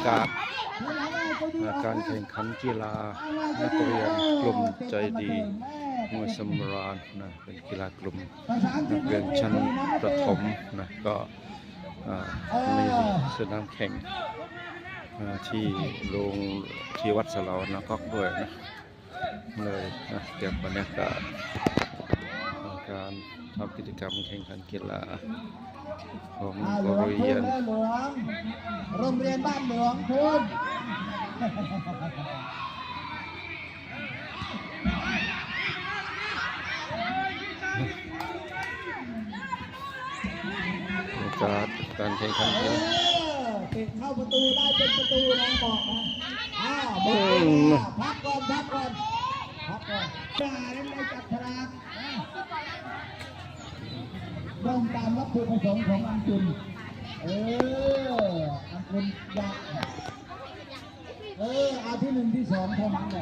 ການ ການແຂ່ງຂັນກິລານັກຮຽນກຸ່ມໃຈດີຫ້ວຍສຳຣານນະ ເປັນກິລາກຸ່ມນັກຮຽນຊັ້ນປະຖົມນະ ກໍ ອ່າ ມີສະໜາມແຂ່ງ ອ່າ ທີ່ໂລງ ທີ່ວັດສະເຫຼົານາກອກດ້ວຍນະ ເລີຍນະ ກັບບັນຍາກາດຂອງການທຳກິດຈະກຳແຂ່ງຂັນກິລາຂອງໂຮງຮຽນ ໂຮງຮຽນບ້ານຫຼວງພຸ້ນ. ໂອກາດການແຂ່ງຂັນ ເອີ ເຕະເຂົ້າປະຕູໄດ້ເປັນປະຕູນະ ບອກນະ. ອ້າວ ໝົດເວລາ ອືມ ພັກກ່ອນ ພັກກ່ອນ ພັກກ່ອນ ຢ່າໄດ້ຈັບສະຫຼາກນະ ເບິ່ງຕາມວັດຖຸປະສົງຂອງອັງກຸນ. ເອີ ອັງກຸນຢາກ ເອີ ເອົາທີໜຶ່ງທີສອງເທົ່ານັ້ນແຫຼະ.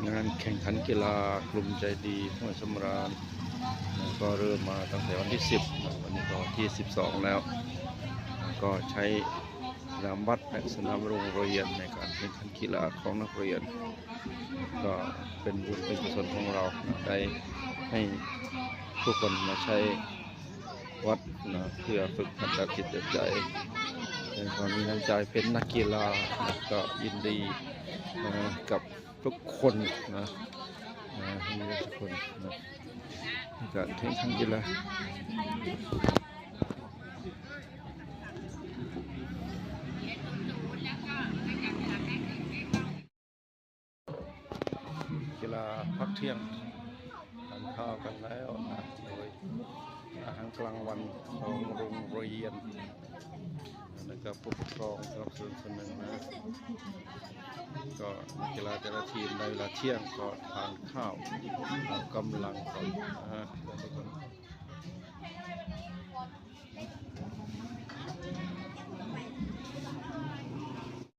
ງານແຂ່ງຂັນກິລາກຸ່ມໃຈດີຫ້ວຍສຳຣານ ກໍເລີ່ມມາຕັ້ງແຕ່ວັນທີສິບ ວັນນີ້ກໍວັນທີສິບສອງແລ້ວ ກໍໃຊ້ສະໜາມວັດ ແລະ ສະໜາມໂຮງຮຽນໃນການແຂ່ງຂັນກິລາຂອງນັກຮຽນ ກໍເປັນບຸນເປັນກຸສົນຂອງເຮົານະ ໄດ້ໃຫ້ຜູ້ຄົນມາໃຊ້ວັດນະ ເພື່ອຝຶກຫັດດ້ານຈິດດ້ານໃຈ ໃຫ້ຄວາມມີນ້ຳໃຈເປັນນັກກິລານະ ກໍຍິນດີນະ ກັບທຸກຄົນນະ ນະ ຍິນດີກັບທຸກຄົນນະ ໃນການແຂ່ງຂັນກິລາ. ກິລາພັກທ່ຽງ ທານຂ້າວກັນແລ້ວນະ ໂດຍອາຫານກາງວັນຂອງໂຮງຮຽນ ແລ້ວກໍຜູ້ປົກຄອງສະໜັບສະໜູນສ່ວນໜຶ່ງນະ ກໍນັກກິລາແຕ່ລະທີມໃນເວລາທ່ຽງກໍທານຂ້າວ ເອົາກຳລັງກ່ອນນະ. ໂ